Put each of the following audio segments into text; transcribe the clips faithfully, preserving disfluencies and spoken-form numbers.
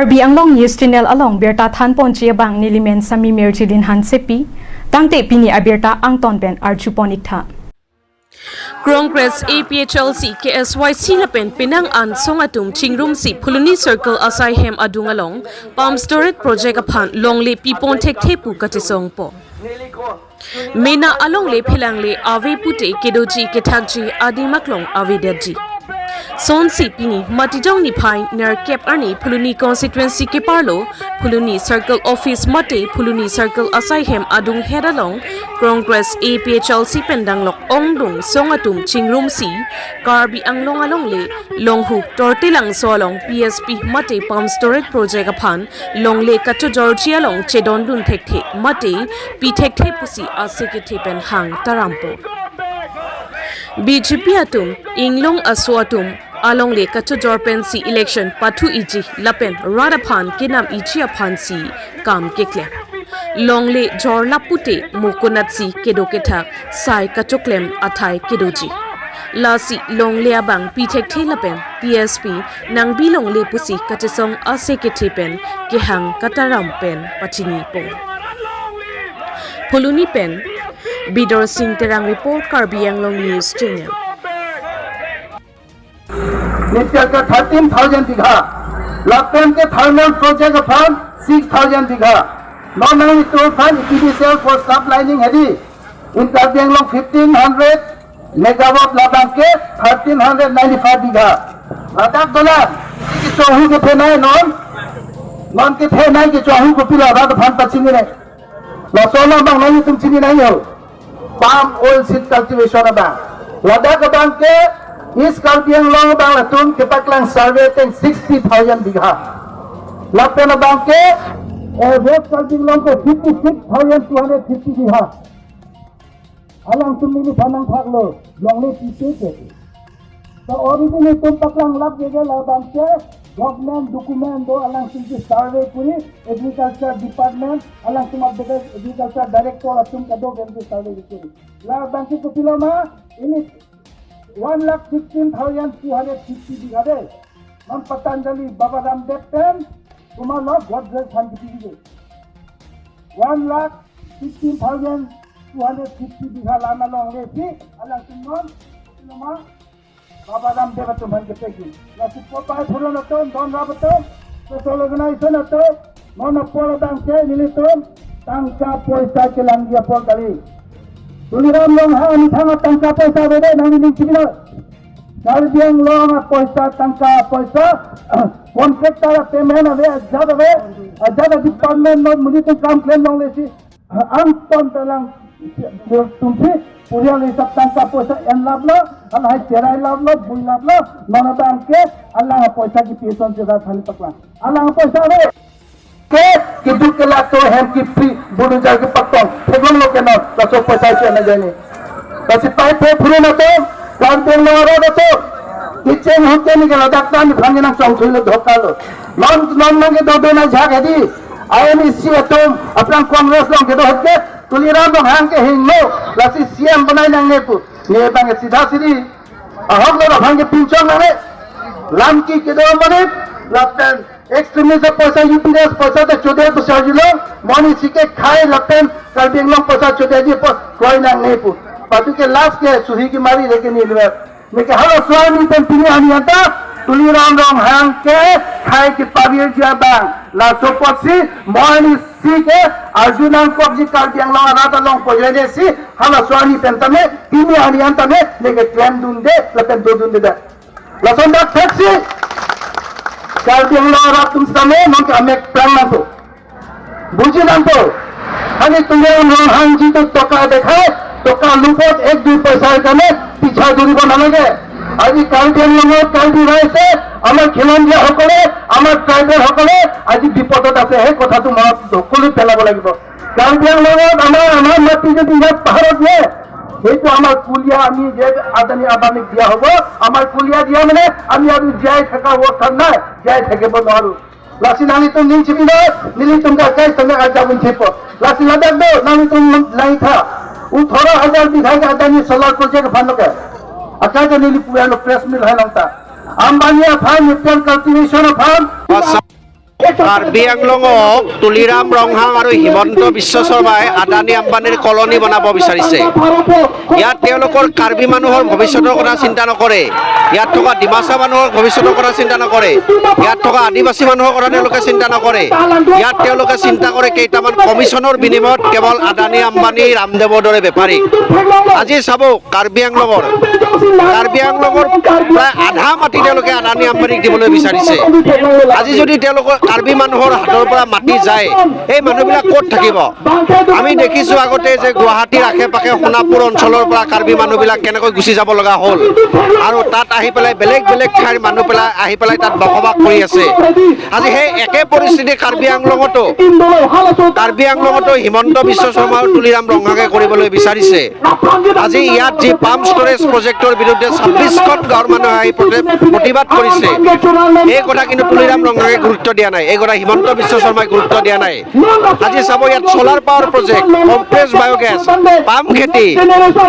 Karbi Anglong News Channel along birta thanponji abang nelimen Sami Mirjilin Hansepi, tangte pini abirta angton pen arjupon iktha. Congress A P H L C, K S Y C lapen penang ansong atum chingrumsi Phuloni Circle asai hem adung along pump storage project aphan longle pipon thekthe pu kachesongpo. Mena alongle phelangle ave pute kedoji kethakji adim aklong avedetji. Sonsi pini Matijong niphai nerkep arni Phuloni constituency keparlo Phuloni Circle Office mate Phuloni Circle asai hem adung het along Congress A P H L C pen danglok ongdung song atum chingrumsi Karbi Anglong alongle Longhuk Tortilangso along P S P mate pump storage project aphan longle kachojorji along chedondun thekthe mate pi thekthe pusi ase kethe pen hang tarampo. B J P atum inglong aso atum alongle kachojor pensi election pathu iji lapen rat aphan kenam iji aphansi kam keklem. Longle jorlap pute mo konatsi kedo kethak sai kachoklem athai kedoji. Lasi longle abang pi thekthe lapen P S P nangbi longle pusi kachesong ase kethe pen kehang kataram pen pachinipo. Phuloni pen Bidor Sing Terang report, Karbi Anglong News Channel. Nitya ke thirteen thousand bigha, lapen ke thermal project aphan six thousand bigha. Non nanglitum aphan E P D C L for sublining hedi. In Karbi Anglong fifteen hundred megawatt labang ke thirteen hundred ninety-five bigha. Ladak dolang, kechohu kethenei non, non kethenei kechohu kopilo rat aphan pachinine. Laso labang nanglitum chininei ho. Palm oil seed cultivation abang. Ladak abang ke East Karbi Anglong abang latum kepaklang survey ateng sixty thousand bigha. Lapen abang ke, eh, West Karbi Anglong ke fifty-six thousand two hundred fifty bigha. Alangtum neliphan nangthaklo, longle pi thekthe. To already nelitum paklang lap gege labang ke government document do alangtum ke survey kuri agriculture department alangtum abdega agriculture director atum kado gem ke survey kuri. Labang ke kopilo ma, ili one lakh sixteen thousand two hundred fifty bigha de. Non Patanjali Baba Ramdev pen komatlo Godrej aphan kipi de. One lakh sixteen thousand two hundred fifty bigha lama longle si alangtum non kopilo ma, Baba Ramdev atum aphan kepekji. Lasi popai phuron atum, don rap atum, social organization atum, non apor abang ke nelitum tangka poisa kelangji apor kali. Tuliram Ronghang amethang tangka poisa ave de, nangning chibino. Karbi Anglong apoisa, tangka poisa, contractor payment ave, ajat ave, ajat a department non monit atum kam klem longle si. Angton talang tumsi purial hisap tangka poisa en laplo, halahai cherai laplo, bui laplo, non abang ke alang poisa kipi ason cherai thani paklang. Alang poisa ave. Ke keduk kelak to hem kipri bulu jar kepatong. Theklonglo ke non, laso poisa si ana jani. Lasi pai phe phuron atum, Karbi Anglong arat atum. Kicheng hote ni ke ladak ta ni phang nang chongthuilo dhokalo. Non, non nang kedo do na jak hedi. I N A C atum, aphrang Congress along kedo hote, Tuliram Ronghang ke hingno, lasi C M bonai nangne pu. Ne abang sidha sidi. Ahok lo abang ke pinchong nangne. Lam ki kedo mane, lapen extremist poisa, U P S poisa ta chode poisa jilo, monit si ke khai lapen Karbi Anglong poisa chodeji pu kroi nangne pu. Patu ke last ke suhi kemari leke ni liver. Neke halaso arni pen pini arni anta Tuliram Ronghang ke khai kepavirji abang. Laso apotsi monit si ke arju nangkokji, Karbi Anglong arat along pojone si halaso arni pen tame, pini arni an tame, neke klemdunde, lapen dodunde da. Lason dak theksi Karbi Anglong arat atum sitame non ke amek plang nangpo. Buji nangpo. Hani Tuliram Ronghang ji tu toka dekhai, toka lupot ek dui poisa karne pichha duri bo nalage. আজি কাৰ্বি আংলঙত কাৰ্বি ৰাইজে, আমাৰ খিলঞ্জীয়াসকলে, আমাৰ ট্ৰাইবেলসকলে আজি বিপদত আছে। সেই কথাটো মনত সকলোৱে পেলাব লাগিব। কাৰ্বি আংলঙত আমাৰ, আমাৰ মাটি যদি ইয়াত পাহাৰত নিয়ে, সেইটো আমাৰ কুলীয়া, আমি যে আদানী আম্বানীক দিয়া হ'ব, আমাৰ কুলীয়া দিয়া মানে আমি আৰু জীয়াই থকা অৱস্থাত নাই, জীয়াই থাকিব নোৱাৰো। Lasi nanglitum ning chibino, nelitum ka kai tangka arjabun thipo. Lasi ladak do, nanglitum langtha. U thora hajar bigha ke adani solar project aphan lo ke. Akai ke neli puya lo press meet hai langta. Ambani aphan, nutrient cultivation aphan. Ek Karbi আংলঙক তুলিৰাম ৰংহাং আৰু হিমন্ত বিশ্ব শৰ্মাই আদানী আম্বানীৰ কলনী বনাব বিচাৰিছে। ইয়াত তেওঁলোকৰ কাৰ্বি মানুহৰ ভৱিষ্যতৰ কথা চিন্তা নকৰে, ইয়াত থকা ডিমাচা মানুহৰ ভৱিষ্যতৰ কথা চিন্তা নকৰে, ইয়াত থকা আদিবাসী মানুহৰ কথা তেওঁলোকে চিন্তা নকৰে। ইয়াত তেওঁলোকে চিন্তা কৰে কেইটামান কমিশ্যনৰ বিনিময়ত কেৱল আদানী আম্বানী ৰামদেৱৰ দৰে বেপাৰীক। আজি চাব, কাৰ্বি আংলঙৰ, কাৰ্বি আংলঙৰ প্ৰায় আধা মাটি তেওঁলোকে আদানী আম্বানীক দিবলৈ বিচাৰিছে। আজি যদি তেওঁলোকৰ কাৰ্বি মানুহৰ হাতৰ পৰা মাটি যায়, এই মানুহবিলাক ক'ত থাকিব? আমি দেখিছো আগতে যে গুৱাহাটীৰ আশে পাশে সোণাপুৰ অঞ্চলৰ পৰা কাৰ্বি মানুহবিলাক কেনেকৈ গুচি যাব লগা হ'ল, আৰু তাত আহি পেলাই বেলেগ বেলেগ ঠাইৰ মানুহ পেলাই আহি পেলাই তাত বসবাস কৰি আছে। আজি সেই একে পৰিস্থিতি কাৰ্বি আংলঙতো, কাৰ্বি আংলঙতো হিমন্ত বিশ্ব শৰ্মা আৰু তুলিৰাম ৰংহাঙে কৰিবলৈ বিচাৰিছে। আজি ইয়াত যি পাম্প ষ্টৰেজ প্ৰজেক্টৰ বিৰুদ্ধে ছাব্বিশখন গাঁৱৰ মানুহে আহি প্ৰতি-, প্ৰতিবাদ কৰিছে, এই কথা কিন্তু তুলিৰাম ৰংহাঙে গুৰুত্ব দিয়া নাই, এই কথা হিমন্ত বিশ্ব শৰ্মাই গুৰুত্ব দিয়া নাই। আজি চাব, ইয়াত চলাৰ পাৱাৰ প্ৰজেক্ট, কম্প্ৰেছ বায়'গেছ, পাম খেতি,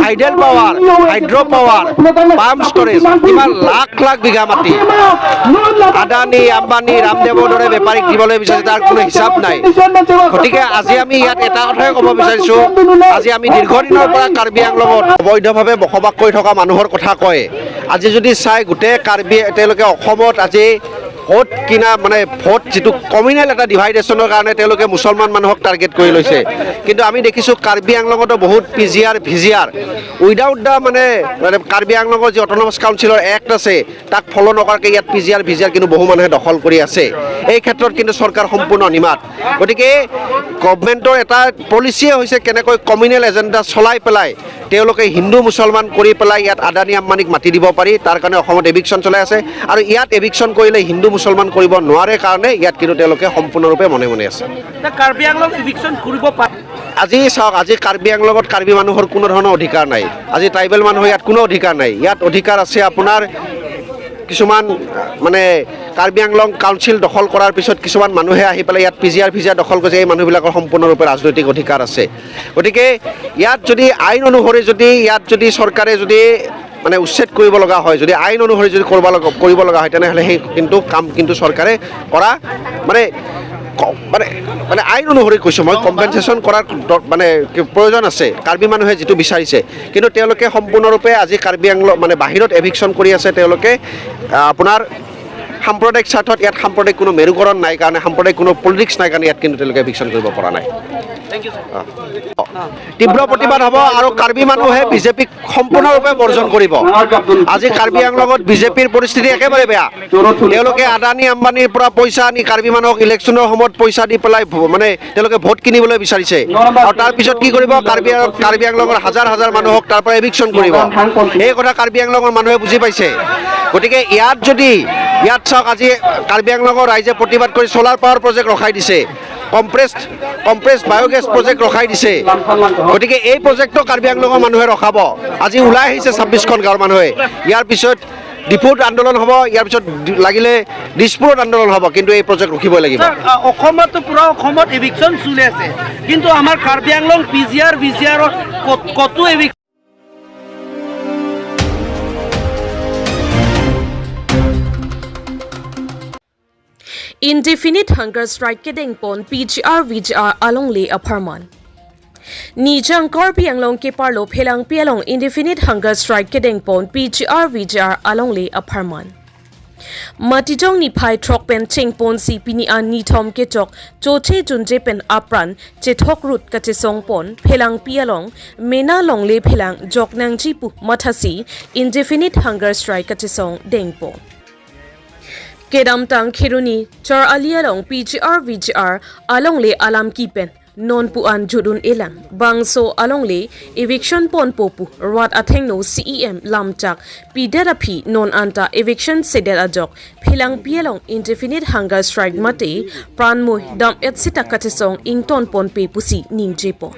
হাইডেল পাৱাৰ, হাইড্ৰ' পাৱাৰ, পাম ষ্টৰেজ, ইমান লাখ লাখ বিঘা মাটি আদানী, আম্বানী, ৰামদেৱৰ দৰে বেপাৰীক দিবলৈ বিচাৰিছে, তাৰ কোনো হিচাপ নাই। গতিকে আজি আমি ইয়াত এটা কথাই ক'ব বিচাৰিছো, আজি আমি দীৰ্ঘদিনৰ পৰা কাৰ্বি আংলঙত অবৈধভাৱে বসবাস কৰি থকা মানুহৰ কথা কয়। আজি যদি চাই, গোটেই কাৰ্বি, তেওঁলোকে অসমত আজি ভোট কিনা, মানে, ভোট যিটো কমিউনেল এটা ডিভাইডেশ্যনৰ কাৰণে তেওঁলোকে মুছলমান মানুহক টাৰ্গেট কৰি লৈছে। কিন্তু আমি দেখিছো কাৰ্বি আংলঙতো বহুত পি জি আৰ, ভি জি আৰ, উইডাউট দ্য, মানে, মানে, কাৰ্বি আংলঙৰ যি অট'নমাছ কাউন্সিলৰ এক্ট আছে, তাক ফ'ল' নকৰাকৈ ইয়াত পি জি আৰ, ভি জি আৰ কিন্তু বহু মানুহে দখল কৰি আছে। এই ক্ষেত্ৰত কিন্তু চৰকাৰ সম্পূৰ্ণ নিমাত। গতিকে গভৰ্ণমেণ্টৰ এটা পলিচিয়ে হৈছে কেনেকৈ কমিউনেল এজেণ্ডা চলাই পেলাই তেওঁলোকে হিন্দু মুছলমান কৰি পেলাই ইয়াত আদানী আম্বানীক মাটি দিব পাৰি, তাৰ কাৰণে অসমত এভিকশ্যন চলাই আছে। আৰু ইয়াত এভিকশ্যন কৰিলে হিন্দু মুছলমান কৰিব নোৱাৰে কাৰণে ইয়াত কিন্তু তেওঁলোকে সম্পূৰ্ণৰূপে মনে মনে আছে। এতিয়া কাৰ্বি আংলং ইভিকশ্যন কৰিব পাৰে? আজি চাওক, আজি কাৰ্বি আংলঙত কাৰ্বি মানুহৰ কোনো ধৰণৰ অধিকাৰ নাই। আজি ট্ৰাইবেল মানুহৰ ইয়াত কোনো অধিকাৰ নাই। ইয়াত অধিকাৰ আছে আপোনাৰ কিছুমান, মানে, কাৰ্বি আংলং কাউন্সিল দখল কৰাৰ পিছত কিছুমান মানুহে আহি পেলাই ইয়াত পি জি আৰ, ভি জি আৰ দখল কৰিছে। এই মানুহবিলাকৰ সম্পূৰ্ণৰূপে ৰাজনৈতিক অধিকাৰ আছে। গতিকে ইয়াত যদি আইন অনুসৰি, যদি ইয়াত যদি চৰকাৰে যদি, মানে, উচ্ছেদ কৰিব লগা হয়, যদি আইন অনুসৰি যদি কৰিব লগা, কৰিব লগা হয়, তেনেহ'লে সেই কিন্তু কাম কিন্তু চৰকাৰে কৰা, মানে, ক-, মানে, মানে, আইন অনুসৰি কৈছোঁ মই, কম্পেনচেশ্যন কৰাৰ দ-, মানে, কি প্ৰয়োজন আছে। কাৰ্বি মানুহে যিটো বিচাৰিছে, কিন্তু তেওঁলোকে সম্পূৰ্ণৰূপে আজি কাৰ্বি আংলং, মানে, বাহিৰত এভিকশ্যন কৰি আছে তেওঁলোকে। আহ, আপোনাৰ সাম্প্ৰদায়িক স্বাৰ্থত ইয়াত সাম্প্ৰদায়িক কোনো মেৰুকৰণ নাই কাৰণে, সাম্প্ৰদায়িক কোনো পলিটিক্স নাই কাৰণে ইয়াত কিন্তু তেওঁলোকে এভিকশ্যন কৰিব পৰা নাই। অ। তীব্ৰ প্ৰতিবাদ হ'ব আৰু কাৰ্বি মানুহে বি জে পিক সম্পূৰ্ণৰূপে বৰ্জন কৰিব। আজি কাৰ্বি আংলঙত বি জে পিৰ পৰিস্থিতি একেবাৰে বেয়া। তেওঁলোকে আদানী আম্বানীৰ পৰা পইচা আনি কাৰ্বি মানুহক ইলেকশ্যনৰ সময়ত পইচা দি পেলাই ভ-, মানে, তেওঁলোকে ভোট কিনিবলৈ বিচাৰিছে। আৰু তাৰ পিছত কি কৰিব? কাৰ্বি, কাৰ্বি আংলঙৰ হাজাৰ হাজাৰ মানুহক তাৰ পৰা এভিকশ্যন কৰিব। এই কথা কাৰ্বি আংলঙৰ মানুহে বুজি পাইছে। গতিকে ইয়াত যদি, ইয়াত চাওক, আজি কাৰ্বি আংলঙৰ ৰাইজে প্ৰতিবাদ কৰি চলাৰ পাৱাৰ প্ৰজেক্ট ৰখাই দিছে, কম্প্ৰেছ, কম্প্ৰেছ বায়'গেছ প্ৰজেক্ট ৰখাই দিছে। গতিকে এই প্ৰজেক্টটো কাৰ্বি আংলঙৰ মানুহে ৰখাব। আজি ওলাই আহিছে ছাব্বিশখন গাঁৱৰ মানুহে। ইয়াৰ পিছত ডিফুত আন্দোলন হ'ব, ইয়াৰ পিছত দি-, লাগিলে দিছপুৰত আন্দোলন হ'ব, কিন্তু এই প্ৰজেক্ট ৰখিবই লাগিব। ছাৰ, আ, অসমতো, পুৰা অসমত এভিকশ্যন চলি আছে, কিন্তু আমাৰ কাৰ্বি আংলং পি জি আৰ, ভি জি আৰত ক'ত, ক'তো eviction Indefinite hunger strike kedengpon P G R V G R alongle apharman. Nijang Karbi Anglong keparlo Phelangpi along indefinite hunger strike kedengpon P G R V G R alongle apharman. Matijong niphai throk pen chengponsi pini an nithom kechok choche junje pen apran chethok rut kachesongpon Phelangpi along mena longle phelang joknangji pu mathasi indefinite hunger strike kachesong dengpon. Kedamtang Kheroni Char Ali along P G R V G R alongle alam kipen non pu an judun elang. Bangso alongle eviction ponpo pu rat athengno C E M lamchak pidet aphi non anta eviction sedet ajok Phelangpi along indefinite hunger strike mate pranmoi dam-et sita kachesong ingtonponpe pusi ningjepon.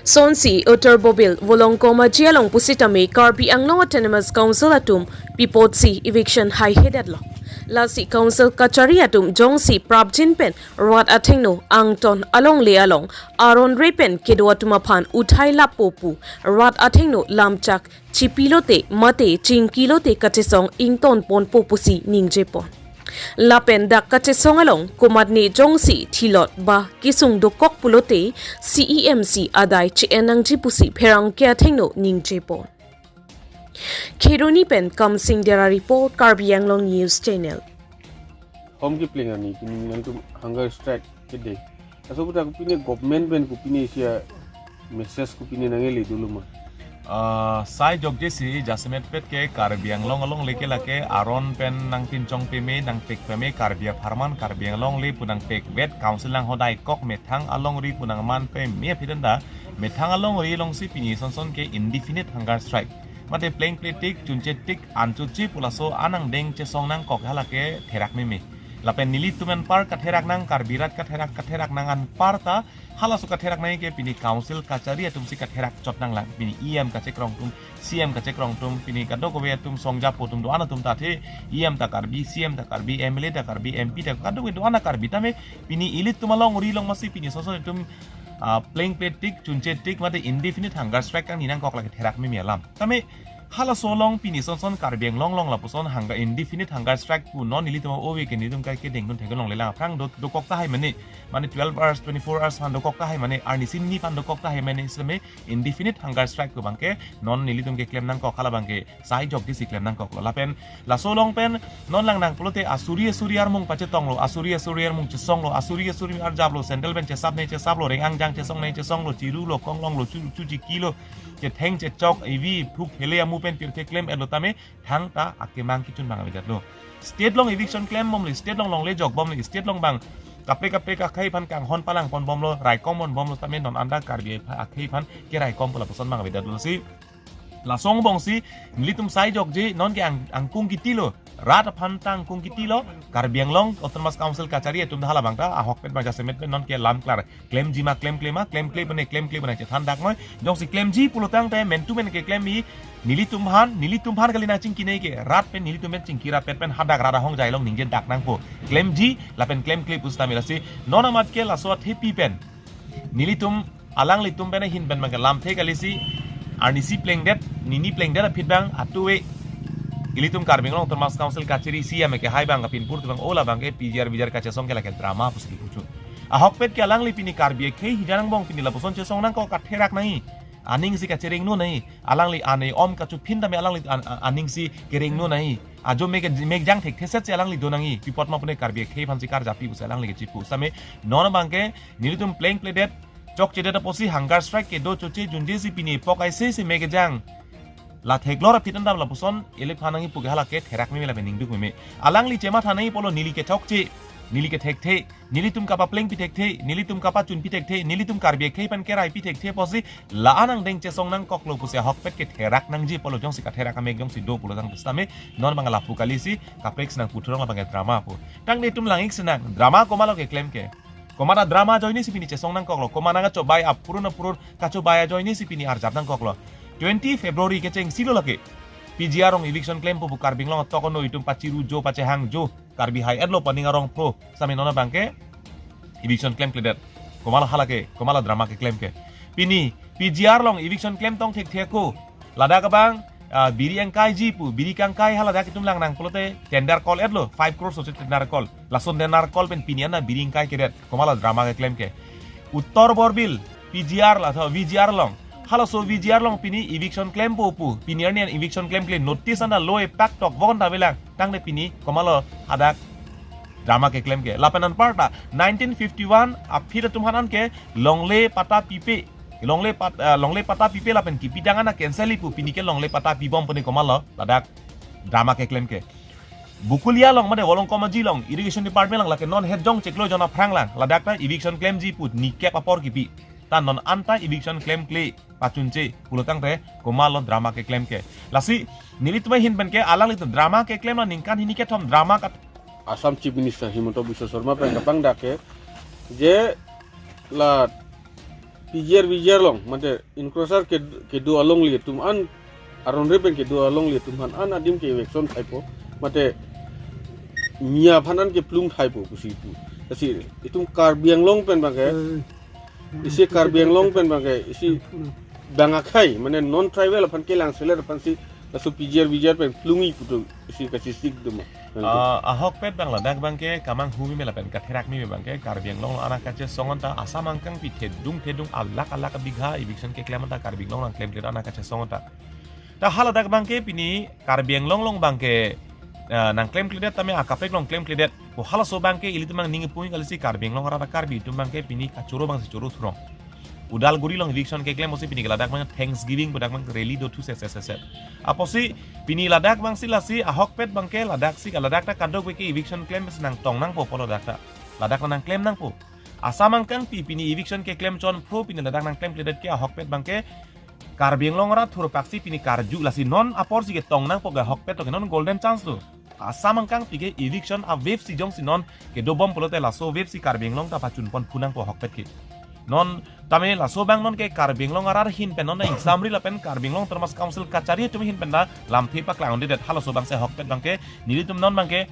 Sonsi Uttar Bobil Volongkom Aji along pusitame Karbi Anglong Autonomous Council atum pipotsi eviction haihedetlo. Lasi Council kachari atum jongsi prapjin pen rat athengno angton alongle along aron re pen kedo atum aphan uthai lappo pu rat athengno lamchak chipilote mate chingkilote kachesong ingtonponpo pusi ningjepon. Lapen dak kachesong along komatne jongsi thilot ba kesung dokok pulote C E M C adai che-en nangji pusi pherangke athengno ningjepon. Kheroni pen Kamsing Dera report, Karbi Anglong News Channel. Hom kipling ani pini nangtum hunger strike kede. Laso aputhak kopine government pen kopine isi a-message kopine nangkele dolo ma? Ah, sai jokjesi jasemet pet ke Karbi Anglong along leke lake aron pen nangpinchong peme nangpek peme Karbi apharman Karbi Anglong le pu nangpekvet council nanghodai kok methang alongri pu nangman peme aphi tanda methang alongri alongsi pini sonson ke indefinite hunger strike. Mate plengple tik, chunche tik, anchuchi pulaso anang deng chesong nangkok halake therak meme. Lapen nelitum anpar katherak nang Karbi rat katherak katherak nang anpar ta halaso katherak nang ke pini council kachari atumsi katherak chot nanglang pini E M kachekrong atum, C M kachekrong atum, pini kadokave atum songjapo atum do-an atum ta athe E M ta Karbi, C M ta Karbi, M L A ta Karbi, M P ta kadokave do-an ta Karbi tame pini ilitum alongri along masi pini sonson itum ah, plengple tik, chunche tik, mate indefinite hunger strike kangni nangkok lake therak meme alam. Tame halaso along pini sonson Karbi Anglong along lapuson hunger indefinite hunger strike pu non nelitum ove ke nelitum kai kedeng dun thek along lelang aphrang do dokok tahai mane, mane twelve hours, twenty-four hours aphan dokok tahai mane, arnisi hini aphan dokok tahai mane, seme indefinite hunger strike pu abangke non nelitum keklem nangkok hala abangke sai jokjesi klem nangkoklo. Lapen laso along pen non lang nang pulote asuri asuri armung pachetonglo, asuri asuri armung chesonglo, asuri asuri arjaplo, sandal pen chesap ne chesaplo, reng angjang chesong ne chesonglo, chirulo, konglonglo, chu chuchikilo, chetheng chechok, ivi phuk hele amu pen pirthe klem-etlo tame thangta akemang kechun abang avedetlo. State along eviction klem bomlo, state along longle jok bomlo, state along abang kaprek kaprek akhei aphan kanghon palangpon bomlo, raikom pon bomlo tame non anta Karbi akhei aphan keraikom pu lapuson abang avedetlo si. Laso angbongsi nelitum sai jokje non ke ang, angkung kitilo, rat aphan ta angkung kitilo, Karbi Anglong Autonomous Council kachari atum hala abang ta ahokpet ma jasemet pen non ke lam klar. Klemji ma klemkle ma, klemkle pene klemkle pene chethan dak noi. Jongsi klemji pulo tangte men tu men keklem-i, nelitum aphan, nelitum aphan kali nangchingki nei ke, rat pen nelitum pen chingki rapet pen hadak rat ahongjai along ningje dak nangpo. Klemji lapen klemkle pusitame lasi non amat ke laso athepi pen nelitum alanglitum pen ahin pen abangke lamthe kalisi, arnisi plengdet, nini plengdet aphi abang atuve ilitum Karbi Anglong Autonomous Council kachari C M ke hai abang kapinpur tu abang ola abangke P G R V G R kachesong ke lake drama pusi kipuchun. Ahokpet ke alangli pini Karbi akhei hijan angbong pini lapuson chesong nangkok katherak nangji, aning si kacherengno nangji, alangli ane om kachuphin tame alangli an, an, aning si kerengno nangji. Ajo mek, mek jang thektheset si alangli do nangji. Pi apot ma pune Karbi akhei aphansi karjapi pusi alangli kechipu. Same non abangke nelitum plengpledet, chokchedet apotsi hunger strike kedo choche junje si pini pok aise si mek jang la theklor aphi tanda lapuson eliphan nangji pu ke halake therak meme lapen ningduk meme. Alangli chematha nangji pulo neli kechokche, neli kethekthe, nelitum kapaplengpi thekthe, nelitum kapachunpi thekthe, nelitum Karbi akhei aphan keraipi thekthe pusi la-an angdeng chesong nangkoklo pusi ahokpet ketherak nangji pulo jongsi katherak amek jongsi do pulo tang sitame non abang lapu kalisi kaprek si nangputhurong labangke drama pu. Tangte itum lang-ik sinang drama komatlo keklem ke. Komat adrama ajoine si pini chesong nangkoklo. Komat nangkachobai apurun apurun kachobai ajoine si pini arjap nangkoklo. Twenty February kechengsilo lake P G R along eviction klempo pu Karbi Anglong atok ono itum pachiru jo pachehang jo Karbi hai-etlo pu aning arong phro. Same non abangke eviction klemkledet. Komatlo halake, komatlo drama keklem ke. Pini P G R along eviction klemtong thekthe ako. Ladak abang ah, biri angkaiji pu, biri kangkai haladak itum lang nang pulote tender call-etlo, five crore sosi tender call. Lason tender call pen pini an biri angkai kedet, komatlo drama keklem ke. Uttor Borbil, P G R la tho, V G R along. Halaso V G R along pini eviction klempo pu, pini arni an eviction klemkle notice anta lo epak tok vokon ta avelang, tangte pini komatlo hadak drama keklem ke. Lapen anparta nineteen fifty-one aphi atum aphan an ke longle patta pipe, longle pat, ah, longle patta pipe lapen kipidang an cancel-i pu pini ke longle patta pibom pune komatlo ladak drama keklem ke. Bokolia along mane Volongkom Aji along irrigation department along lake non het jong chiklo jon aphrang lang ladak ta eviction klemji pu nikep apor kipi. Ta non anta eviction klemkle pachunche pulo tangte komatlo drama keklem ke. Lasi nelitum ahin pen ke alanglitum drama keklem la ningkan hini kethom drama kat Assam Chief Minister Himanta Biswa Sarma pen kapangdak ke je la P G R V G R along mate encroacher ke kedo alongli atum an aron re pen kedo alongli atum aphan an adim ke eviction thaipo mate Miya aphan an keplung thaipo pusi pu. Lasi itum Karbi Anglong pen abangke isi Karbi Anglong pen abangke isi bang akhei mane non tribal aphan kelang selet aphansi So P G R V G R pen plungji pu do isi kachesik do ma? Ah, ahokpet abang ladak abangke kamanghumi me lapen katherakmi me abangke Karbi Anglong anak kachesong anta Assam angkangpi thedung thedung alakh alakh bigha eviction keklem anta Karbi Anglong nangklemkledet anak kachesong anta. Ta haladak abangke pini Karbi Anglong along abangke, ah, nangklemkledet tame akaprek along klemkledet. Ko halaso abangke ilitum abang ning ipung kalisi Karbi Anglong arat Karbi atum abangke pini kachoro abangsi choro thurong. Udalguri along eviction keklem pusi pini ke ladak abang Thanksgiving pu dak abang rally do thu se se se se. Apotsi pini ladak abangsi lasi ahokpet abangke ladaksi ka ladak ta kadokave ke eviction klem si nangtong nangpo pu ladak ta. Ladak ta nangklem nangpo. Assam angkangpi pini eviction keklem chonphro pini ladak nangklemkledet ke ahokpet abangke Karbi Anglong arat thurpaksi pini karju lasi non aporsi ketong nangpo ke ahokpet to ke non golden chance do. Assam angkangpi ke eviction a wave si jongsi non kedobom pulote laso wave si Karbi Anglong ta pachunpon phu nangpo ahokpet ke. Non tame laso abang non ke Karbi Anglong arat ahin pen non ingsamri lapen Karbi Anglong Autonomous Council kachari atum ahin pen ta lamthe paklang undedet halaso abangsi ahokpet abangke nelitum non abangke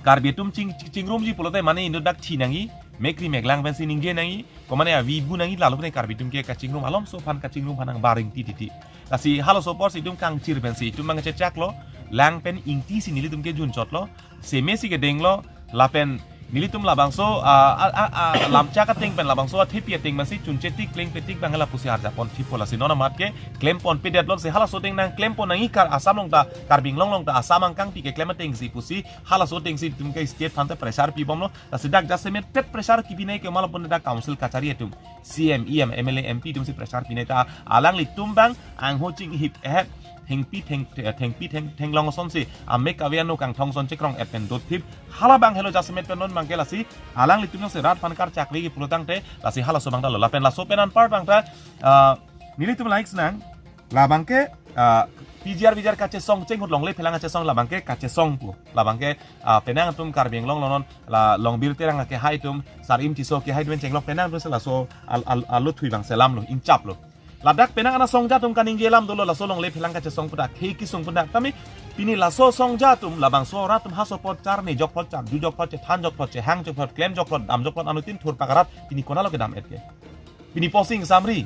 Karbi atum ching chingrumji pulote mane inut dak thi nangji, mekri meklang pensi ningje nangji, komane avi bu nangji lalo pune Karbi atum ke kachingrum alomso aphan kachingrum aphan nangbaring tititi. Lasi halaso aporsi itum kangchir pensi itum abang chechaklo, lang pen ingti si nelitum ke junchotlo, seme si kedenglo, lapen nelitum labangso, ah, ah, ah, ah, lamchak ateng pen labangso athepi ateng pensi chunche tik klengpe tik abang lapusi arjapon thipo lasi non amat ke klempon pedetlo si halaso ateng nangklempon nangji kar Assam along ta Karbi Anglong along ta Assam angkangpi keklem atengsi pusi halaso atengsi itum ke state aphan ta pressure pibomlo. Lasi dak jasemet pet pressure kipinai ke malapun dak council kachari atum, C M, E M, M L A, M P atumsi pressure pinai ta alanglitum abang angho chinghip ehet thengpi theng thengpi theng thenglong asonsi amek kave ano kangthong ason chekrong et pen dotphip hala abang helo jasemet pen non abangke lasi alanglitum si rat aphan karchakve ke pulotangte lasi halaso abang ta lo lapen laso pen anpar abang ta, ah, nelitum like nang labangke, ah, P G R V G R kachesong chenghut longle phelang kachesong labangke kachesong pu labangke, ah, penang atum Karbi Anglong along non la Longbir Terang akehai atum Sar-im Tisso akehai atum chenglok penang atum si laso al al alu thui abang selamlo ingchaplo. Ladak penang ana songja atum kaningje alam dolo laso longle phelang kachesong pu dak khei kisung pu dak tame pini laso songja atum labangso arat atum haso apot charni jokphot charju jokphot chethan jokphot chehang jokphot klem jokphot dam jokphot anuttin thurpak arat pini konatlo kedam et ke. Pini posing samri.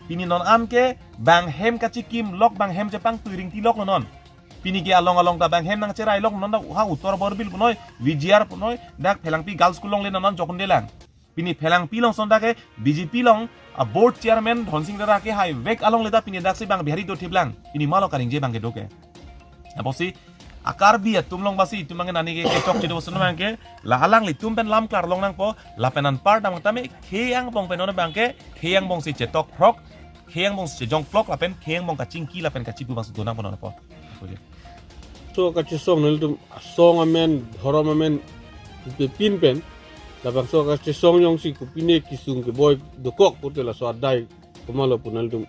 Pini non an ke bang hem kachikim lok bang hem chepangtui ringti loklo non. Pini ke along along ta bang hem nangcherai loklo non dak ha Uttor Borbil punoi, V G R punoi, dak Phelangpi Girls School alongle non an jokun delang. Pini Phelangpi along ason dak ke B J P along a board chairman Dhonsing Dara akehai vek alongle ta pini daksi bang Bihari dothip lang. Pini malo kaningje abang kedo ke. Apotsi a Karbi atum along basi itum abang nani ke kechok chedo ason abangke la alanglitum pen lam klarlong nangpo lapen anpar dam tame khei angbong pen non abangke khei angbong si chetok phrok, khei angbong si chejong phlok lapen khei angbong kachingki lapen kachipu abangsi do nangpo non po. Apo je. So kachesong nelitum song amen, dhorom amen, pepin pen labangso kachesong jongsi kopine kisung keboi dokok pute laso adai komatlo pu nelitum.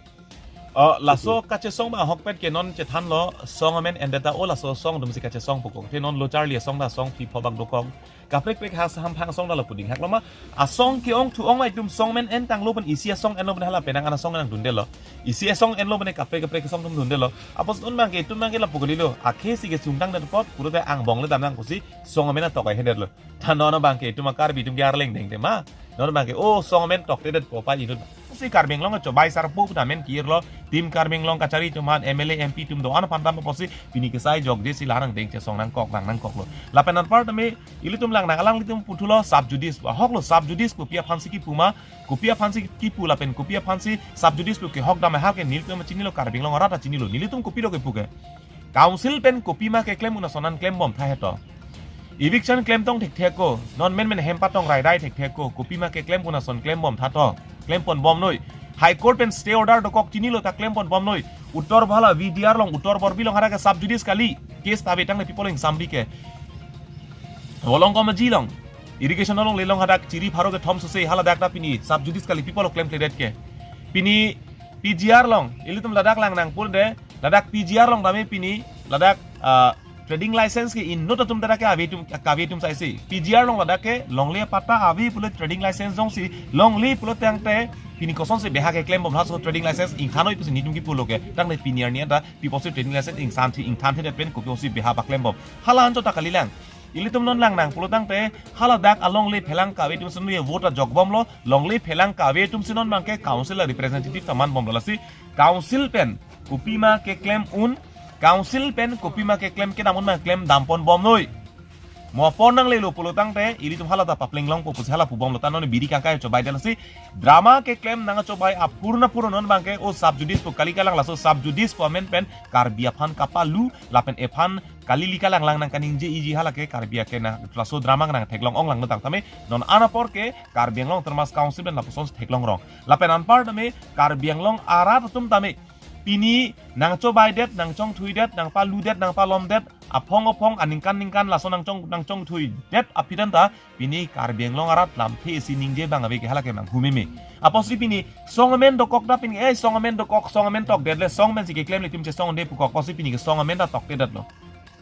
Oh, laso kachesong abang ahokpet ke non chethanlo song amen endeta o laso song atumsi kachesong pu kok. Te non lo charli asong ta song phi pho abang dokok. Kaprek prek ha saham phang asong ta lo puding haklo ma. Asong ke-ong thu-ong ma itum song amen entanglo pen isi asong enlo pen hala penang ana song nangdundelo. Isi asong enlo pen kaprek kaprek asong atum dundelo. Apotsi non abangke itum abangke lapu kalilo. Akhei si kesungtang det apot pulote angbong le damnang pusi song amen atok ai hedetlo. Ta non abangke itum a Karbi atum ke arleng dengte ma. Non abangke o song amen toktedet po pa inut. Si Karbi Anglong chobai sarpo pu amen kirlo. Team Karbi Anglong kachari atum aphan M L A M P atum do-an aphan dam apotsi pini kesai jokje si la nangdeng chesong nangkok lang nangkoklo. Lapen anpar tame ilitum lang nang alanglitum puthulo sub judice pu. Ahoklo sub judice pu pi aphansi kipu ma. Kopi aphansi kipu lapen kopi aphansi sub judice pu kehok dam ha ke nelitum chinilo Karbi Anglong arat chinilo. Nelitum kopi do kepu ke. Council pen kopima keklem un ason an klembom tha heto. Eviction klemtong thekthe ko, non menmen hem patong raidai thekthe ko, kopima keklem un ason klembom tha to, klempon bomnoi. High Court pen stay order dokok chinilo ta klempon bomnoi. Uttor bhala V D R along, Uttor Borbil along hadak ke sub judice kali, case ta ave tangte people ingsamri ke. Volongkom aji along, irrigation alongle along hadak chiri pharo kethom sose haladak ta pini sub judice kali people klemkledet ke. Pini P G R along, ilitum ladak lang nangpul de, ladak P G R along tame pini, ladak, ah, trading license ke inut atum ta ke ave atum, kave atum saisi. P G R along ladak ke longle patta ave pulo trading license jongsi longle pulo tangte pini kosonsi beha keklembom laso trading license ingthanoi pusi nelitum kipulo ke. Tangte pini arni anta pi apotsi trading license ingthanthi ingthanthedet pen kopi apotsi beha paklembom. Hala anchot ta kalilang. Ilitum non lang nangpulo tangte haladak alongle phelang kave atum si non ye vote ajokbomlo, longle phelang kave atum si non abangke council a representative ta manbomlo lasi council pen kopima keklem un Council pen kopima keklem kedam un ma klem dampon bomnoi. Mo apor nanglelo pulo tangte ilitum hala ta paplenglongpo pusi hala pubomlo, ta non biri kangkai chobai dela si. Drama keklem nangchobai apurna puro non abangke o sub judice pu kali kalang, laso sub judice pu amen pen Karbi aphan kapalu lapen ephan kali li kalang lang nangkaningje iji hala ke Karbi akena laso drama nangtheklong ong lang tang tame non an apor ke Karbi Anglong Autonomous Council pen lapuson theklong rong. Lapen anpar tame Karbi Anglong arat atum tame pini nangchobaidet, nangchongthuidet, nangpaludet, nangpalomdet, aphong aphong aningkan ningkan laso nangchong nangchongthuidet aphi tanta pini Karbi Anglong arat lamthe isi ningje abang ave ke hala ke manghu meme. Apotsi pini song amen dokok ta pini, eh, song amen dokok, song amen tokdet le song pensi keklem le tim chesongde pukok, apotsi pini ke song amen ta toktedetlo.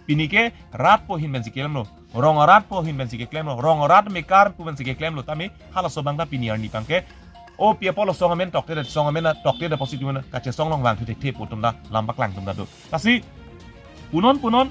Pini ke rat po ahin pensi keklemlo, rong arat po ahin pensi keklemlo, rong arat mekar pu pensi keklemlo, tame halaso abang ta pini arni abangke o pi apotlo song amen toktedet, song amen toktedet apotsi tim kachesong long vangthu thekthe pu atum ta lam paklang atum ta do. Lasi punon punon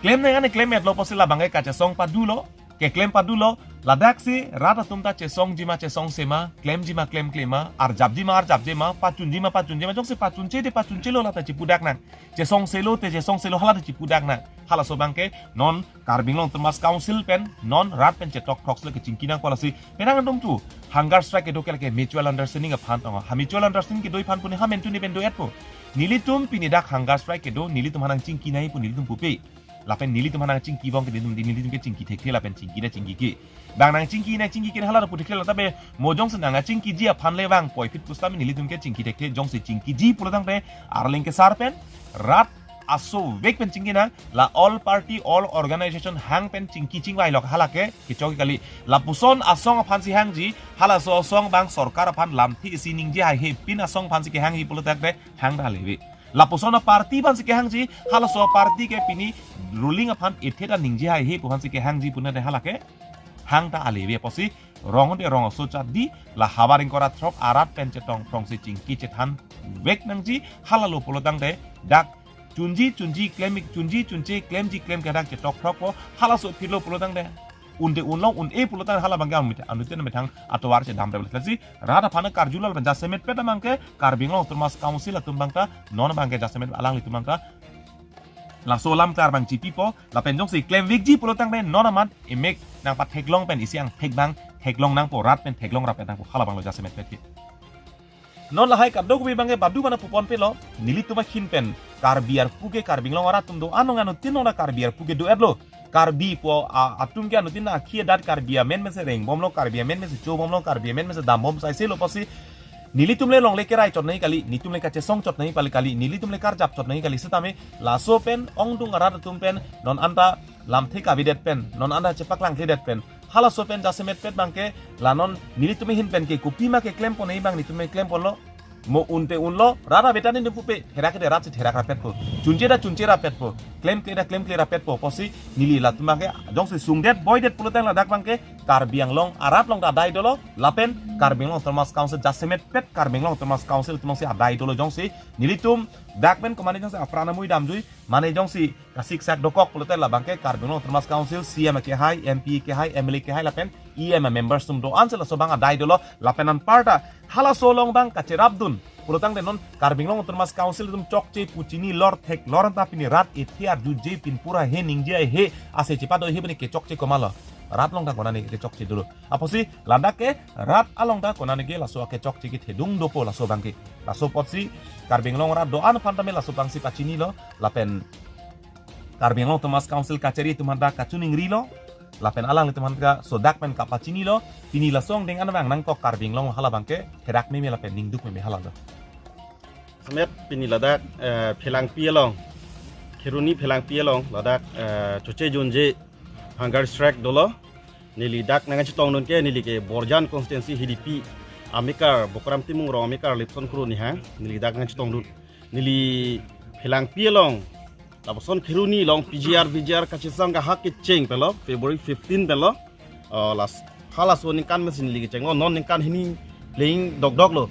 klem nang ane klem etlo apotsi labangke kachesong padulo, keklem padulo. Ladaksi rat atum ta chesongji ma chesongse ma, klemji ma klemkle ma, arjapji ma arjapje ma, pachunji ma pachunje ma, jongsi pachunchede pachunchelo lata chipudak nang, chesongselo te chesongselo hala te chipudak nang. Halaso abangke non Karbi Anglong Autonomous Council pen non rat pen chetok throkselo kechingki nangpo. Lasi penang atum tu hunger strike kedo ke lake mutual understanding aphan tong, ha mutual understanding kedo aphan puni ha mentu ni pen do-etpo. Nelitum pini dak hunger strike kedo, nelitum ha nangchingki nangji pu nelitum pupe. Lapen nelitum ha nangchingki bom ke nelitum, nelitum kechingki thekthe lapen chingki nangchingki ke. Bang nangchingki nangchingki ke hala pu thekthe la, tabe mo jongsi nangchingkiji aphan le vang puvoiphit pusitame nelitum kechingki thekthe, jongsi chingkiji pulo tangte Arleng kesar pen rat asovek pen chingki nang, la all party all organization hang pen chingki chingvailok hala ke kechok kali. Lapuson asong aphansi hangji, halaso asong abang sorkar aphan lamthe isi ningje haihe pin asong aphansi kehangji pulo tangte hang ta ale ave. Lapuson aparty aphansi kehangji, halaso aparty ke pini ruling aphan ethe ta ningje haihe pu aphansi kehangji pu tangte hala ke hang ta ale ave. Apotsi rong de rong aso chat di, la havar ingkoi ra throk arat pen chetong throngsi chingki chethanvek nangji. Halalo pulo tangte dak chunji chunji klem, chunji chunche klemji klem ke dak chetok throkpo. Halaso phitlo pulo tangte unde unlong un-e pulo tangte hala abangke anut-, anuttin methang atovar chedam rebel. Lasi rat aphan karjulo lapen jasemet pet abangke Karbi Anglong Autonomous Council atum abang ta non abangke jasemet alanglitum abang ta laso alam klar abang chipipo. Lapen jongsi klemvekji pulo tangte non amat emek nangpatheklong pen isi angthek abang theklong nangpo, rat pen theklong rap nangpo, hala abanglo jasemet pet ke. Non lahai kadokave abangke badu mana pupon pelo, nelitum ahin pen Karbi arpu ke Karbi Anglong arat atum do-an, anuttin nona Karbi arpu ke do-etlo. Karbi pu a-, atum ke anuttin akhi adat Karbi amen mese rengbomlo, Karbi amen mese chobomlo, Karbi amen mese dambom saiselo apotsi nelitum le longle kerai chot nangji kali, nelitum le kachesong chot nangji pali kali, nelitum le karjap chot nangji kali sitame laso pen ongdung arat atum pen non anta lamthe kavedet pen, non anta chepaklangkledet pen, halaso pen jasemet pet abangke la non nelitum ahin pen ke kopima keklem pon abang nelitum keklem ponlo. Mo unte unlo, rat abeta ni pupe, therak ke rat si therak rapetpo, chunche ta chunche rapetpo, klemkle ta klemkle rapetpo. Apotsi neli latum abangke jongsi sungdet boidet pulo tang ladak abangke Karbi Anglong arat along ta adai dolo, lapen Karbi Anglong Autonomous Council jasemet pet Karbi Anglong Autonomous Council atum alongsi adai dolo. Jongsi nelitum dak pen komane jongsi apran amui damjui, mane jongsi kasiksak dokok pulote labangke Karbi Anglong Autonomous Council C M kehai, M P kehai, M L A kehai lapen E M members atum do-an si laso abang adai dolo. Lapen anparta halaso along abang kacherapdun pulo tangte non Karbi Anglong Autonomous Council atum chokche pu chini lor theklor ta pini rat ethe arjuje pin pura he ningje he ase chepado he bani kechokche komatlo, rat along ta konane kechokche dolo. Apotsi ladak ke rat along ta konane ke laso akechokche kethedung dopo laso abangke. Laso apotsi Karbi Anglong rat do-an aphan tame laso abangsi pachinilo, lapen Karbi Anglong Autonomous Council kachari atum aphanta kachiningrilo, lapen alanglitum aphanta sodak pen kapachinilo. Pini laso angdeng anvang nangkok Karbi Anglong hala abangke therak meme lapen ningduk meme hala do. Semet pini ladak, eh, Phelangpi along, Kheroni Phelangpi along ladak, eh, choche junje hunger strike dolo. Neli dak nangchetongdun ke neli ke Borjan constituency H D P amekar Bokram Timung rong amekar Lipson Kro ni hang neli dak nangchetongdun. Neli Phelangpi along, lapuson Kheroni along P G R, V G R kachesang kahak kecheng pelo, February fifteen pelo. Oh, las, halaso aningkan mesi neli kechenglo, non aningkan hini playing dokdoklo.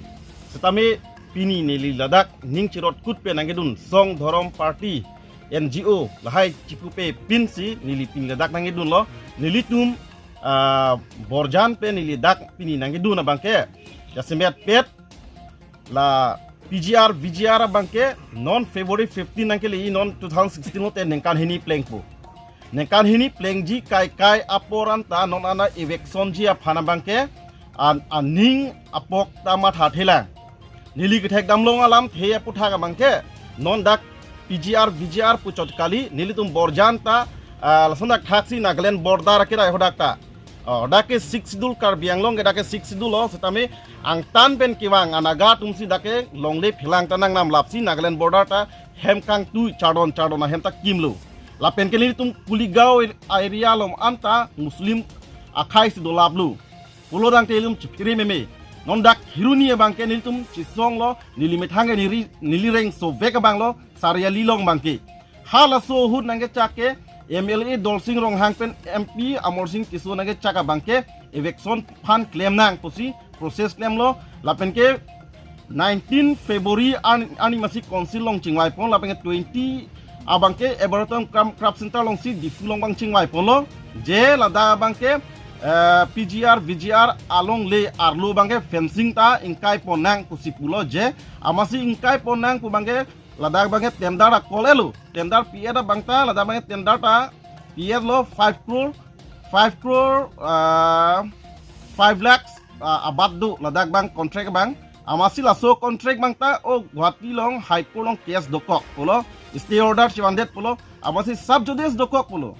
Setame pini neli ladak ning cherot kut pen nangkedun, song dhorom party, N G O, lahai chipupe pinsi neli pini ladak nangkedunlo. Nelitum, ah, Borjan pen neli dak pini nangkedun abangke, jasemet pet la P G R, V G R abangke non February fifteen nangkele, non two thousand sixteen lote ningkan hini plengpo. Ningkan hini plengji kaikai apor anta non ana evictionji aphan abangke an, aning apok ta mathathelang. Neli kethekdamlong alamthe aputhak abangke non dak P G R, V G R puchot kali, nelitum Borjan ta, ah, lason dak thaksi Nagaland border akira hodak ta. Oh, dak ke Sixth Schedule, Karbi Anglong ke dak ke Sixth Schedule lo, setame angtan pen kevang aNaga atumsi dak ke longle phelang ta nangnam lapsi Nagaland border ta hem kangtui chardon chardon ahem ta kimlo. Lapen ke nelitum Kuligaon area along anta Muslim akhai si dolaplo. Pulo tangte ilitum chipiri meme. Non dak Kheroni abangke nelitum chisonglo, neli methang ke neli, neli rengso vek abanglo, Sariali along abangke. Halaso ahut nangkechak ke M L A Dolsing Ronghang pen M P Amarsing Tisso nangkechak abangke eviction aphan klemnang pusi process klemlo, lapen ke nineteen February an, arni masi council along chingvai pon, lapen ke twenty abangke Everton Craft Center alongsi Diphu along abang chingvai ponlo, je ladak abangke, eh, P G R, V G R alongle arlo abangke fencing ta ingkai ponnang pusi pulo, je amatsi ingkai ponnang pu abangke ladak abangke tender a-call-etlo. Tender pi-et abang ta, ladak abangke tender ta pi-etlo five crore, five crore, ah, five lakhs, ah, abat do ladak abang contract abang. Amatsi laso contract abang ta, o Guwahati along High Court along case dokok pulo, stay order chivandet pulo, amatsi sub judice dokok pulo.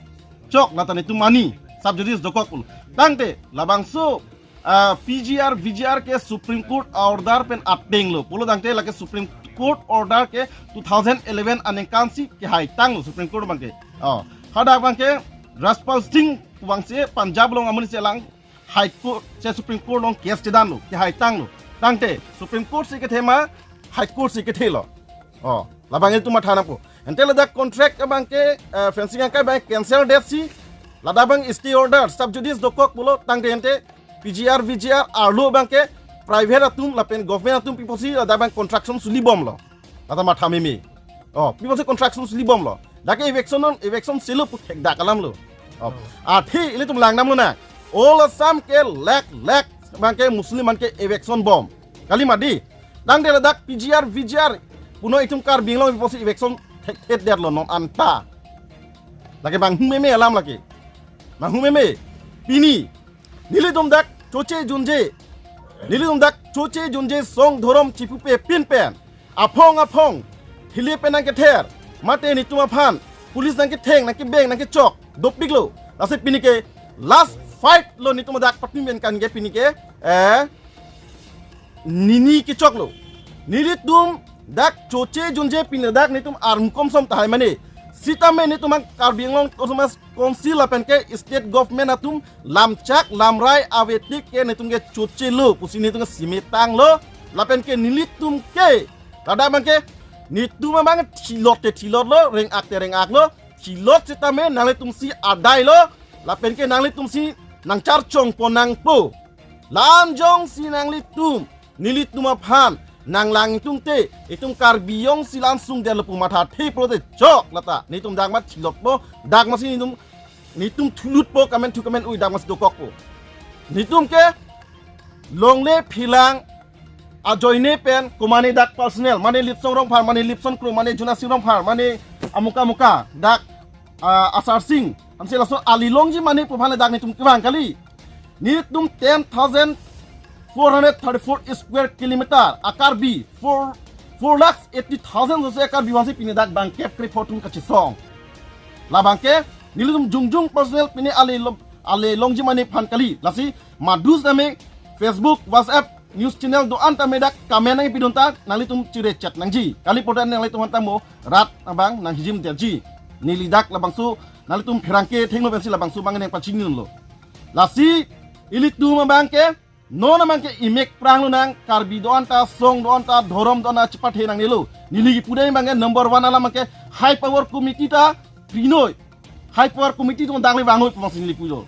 Chok, lata nelitum mani, sub judice dokok pulo. Tangte labangso, ah, P G R, V G R ke Supreme Court order pen atenglo. Pulo tangte lake Supreme Court order ke two thousand eleven aningkan si kehaitanglo Supreme Court abangke. Oh, hadak abangke Rajpal Singh abangsi Punjab along amonit si lang High Court, se Supreme Court along case chedanlo, kehaitanglo. Tangte Supreme Court si kethe ma, High Court si kethelo. Oh, labang ilitum matha nangpo. Ante ladak contract abangke, eh, fencing angkai abang cancel detsi, ladak abang stay order, sub judice dokok pulo, tangte ante P G R, V G R arlo abangke private atum lapen government atum pi apotsi ladak abang construction suli bomlo. Lata matha meme. Oh, pi apotsi construction suli bomlo. Dak ke eviction non, eviction selo pu thekdak alamlo. Oh. Athe ilitum langdamlonang. All Assam ke lakh lakh abangke Muslim abangke eviction bom. Kali mati. Tangte ladak P G R, V G R punon itum Karbi Anglong pi apotsi eviction thekthedetlo non anta. Lake bang hu meme alam lake. Bang hu meme. Pini nelitum dak choche junje, nelitum dak choche junje song dhorom chipupe pin pen aphong aphong thili pen nangkether, mate nelitum aphan police nangketheng, nangkebeng, nangkechok dopiklo. Lasi pini ke last fight lo nelitum dak patni pen kan ke pini ke, eh, nini kechoklo. Nelitum dak choche junje pini dak nelitum armukom som tahai mane. Sitame nelitum abang Karbi Anglong Autonomous Council lapen ke state government atum lamchak lamrai avetik ke nelitum ke chochelo pusi nelitum ke simetanglo. Lapen ke nelitum ke ladak abangke nelitum abang thilot te thilotlo, reng-ak te reng-aklo. Thilot sitame nanglitumsi adailo. Lapen ke nanglitumsi nangcharchong pon nangpo. La-an jongsi nanglitum nelitum aphan nanglang tungte, itum Karbi jongsi la-an sungdetlo pu mathathe pulote chok lata. Nelitum dak mat thilotpo, dak matsi nelitum, nelitum thulutpo, kamen thu kamen ui dak matsi dokokpo. Nelitum ke longle phelang ajoine pen komane dak personal, mane Litsong Rongphar, mane Lipson Kro, mane Junasi Rongphar, mane amuka amuka dak, ah, Asar Sing, ansi laso ali longji mane pu aphan le dak nelitum kevang kali. Nelitum ten thousand four hundred thirty-four square kilometer a-Karbi, four, four lakhs eighty thousand jose a-Karbi vansi pini dak bangkep krepho atum kachesong. Labangke nelitum jongjong personal pini ali long, ali longji mane aphan kali. Lasi madu sitame Facebook, WhatsApp, news channel do-an tame dak kamen nangpidun ta nanglitum chire chat nangji. Kali podan nanglitum aphan ta mo rat abang nanghijim detji. Neli dak labangso nanglitum pherangke thengno pensi labangso abang nangpachinilo. Lasi ilitum abangke non abangke imek pranglonang, Karbi do-an ta, song do-an ta, dhorom do-an ta chepathe nangnelo. Neli kipudai abangke number one alam abangke High Power Committee ta prinoi. High Power Committee atum dak le vangnoi pu matsi neli pulo.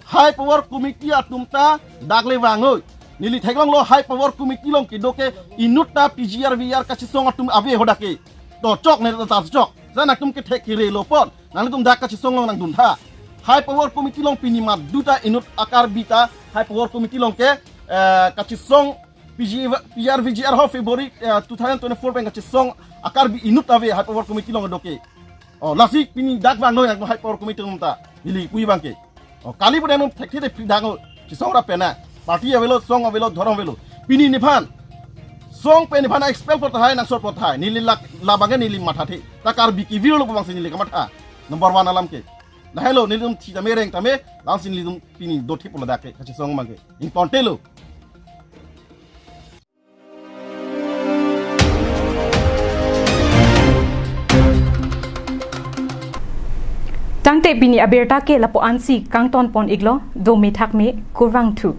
High Power Committee atum ta dak le vangnoi. Neli theklonglo High Power Committee along kedo ke inut ta P G R V G R kachesong atum ave hadak ke. To chok ne ta chok. Sa nangtum kethek kerelo pon. Nanglitum dak kachesong along nangduntha. High Power Committee along pini madu ta inut a-Karbi ta High Power Committee along ke, eh, kachesong P G, P R V G R ho February, eh, two thousand twenty-four pen kachesong a-Karbi inut ave High Power Committee along doke. Oh, lasi pini dak vanglo yang High Power Committee atum ta. Neli pu abang ke. Oh, kali pu atum thekthe de pridang chesong ra pena. Party avelo, song avelo, dhorom avelo. Pini nephan song pen nephan expel apot tahai, nangsot apot tahai. Neli lak labang ke neli mathathe. Ta Karbi kevir lo pu abangsi neli kamatha. Number one alam ke. Lahelo nelitum thi tame reng tame, lasi nelitum pini dothip lo dak ke, kachesong abang ke. Important lo. Tangte pini abirta ke lapu ansi kangton pon iklo, dome thakme, kurvangthu.